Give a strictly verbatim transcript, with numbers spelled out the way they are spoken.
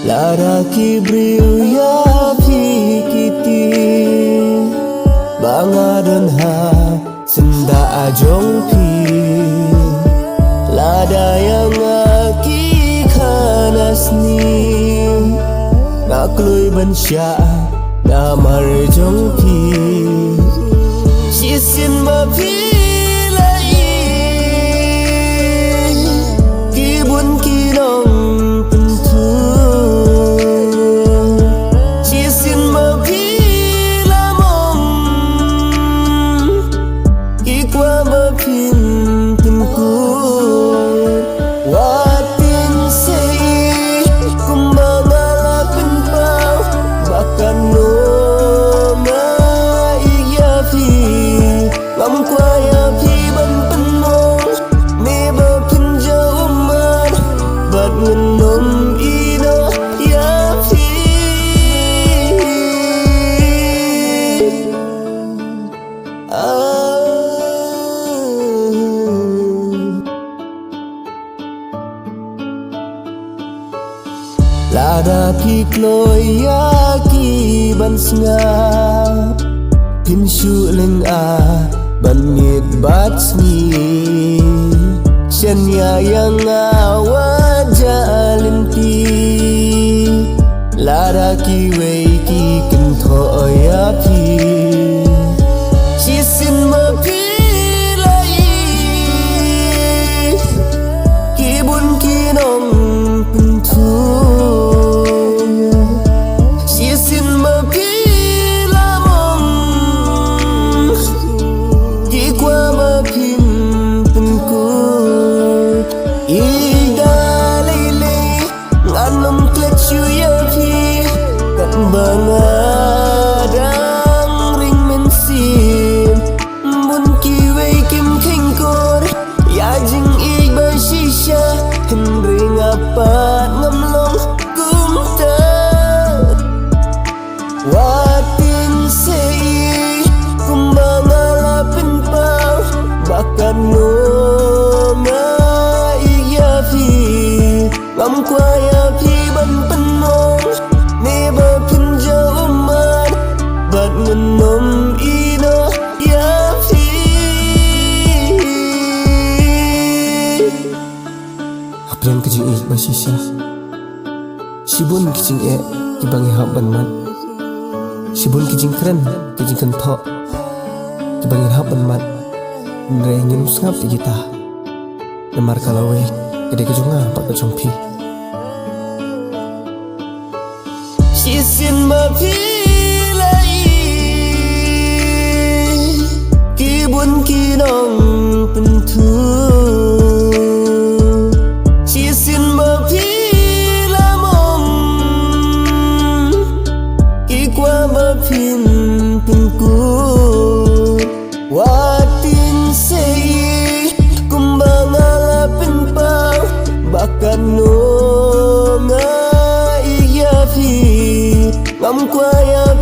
Lada ki briew ïa phi ki tieng ba nga don ha syndah jong phi, lada ïa nga ki khana sniew, nga kloi ban shah namar jong phi. Shisien ba phi la ïohi ki bun ki nongpynthut, shisien ba phi la mong ki kwah ba phin pynkut. Wat tieng seh kumba nga la pynpaw ba kano nga ïeit ïa phi. Ngam kwah ïa phi ban pynmong ne ba phin jaw ummat, bad ngan ym ïehnoh ïa phi. Ah. Lada phi kloi ïa ki ban sngap, phin shu lyngngoh ban miet bad sngi. Shaniah ïa nga wat jah lynti, lada kiwei ki kynthoh ïa phi. Shisien ba phi la ïohi ki bun ki nongpynthut, shisien ba phi la mong ki kwah ba phin pynkut. Ïeit da lei lei, ngan ym klet shuh ïa phi katba nga dang ring mynsiem. Bun kiwei kim kheiñ kor ïa jingïeit ba shisha, hynrei nga pat ngam long kumta. Wat tieng seh kumba nga la pynpaw ba kano nga ïeit ïa phi. Ngam kwah ïa phi ban pynmong ne ba phin jaw ummat, bad ngan ym ïehnoh ïa phi. Hapdeng ka jingïeit ba shisha, shibun ki jingeh kiba ngi hap ban mad, shibun ki jingkren, ki jingkynthoh kiba ngi hap ban mad. Hynrei ngim sngap ïa kita, namar ka lawei ka dei ka jong nga bad ka jong phi. Shisien ba phi la ïohi ki bun ki nongpynthut, shisien ba phi la mong ki kwah ba phin pynkut. Wat tieng seh kumba nga la pynpaw ba kano nga ïeit ïa phi. Ngam kwah ïa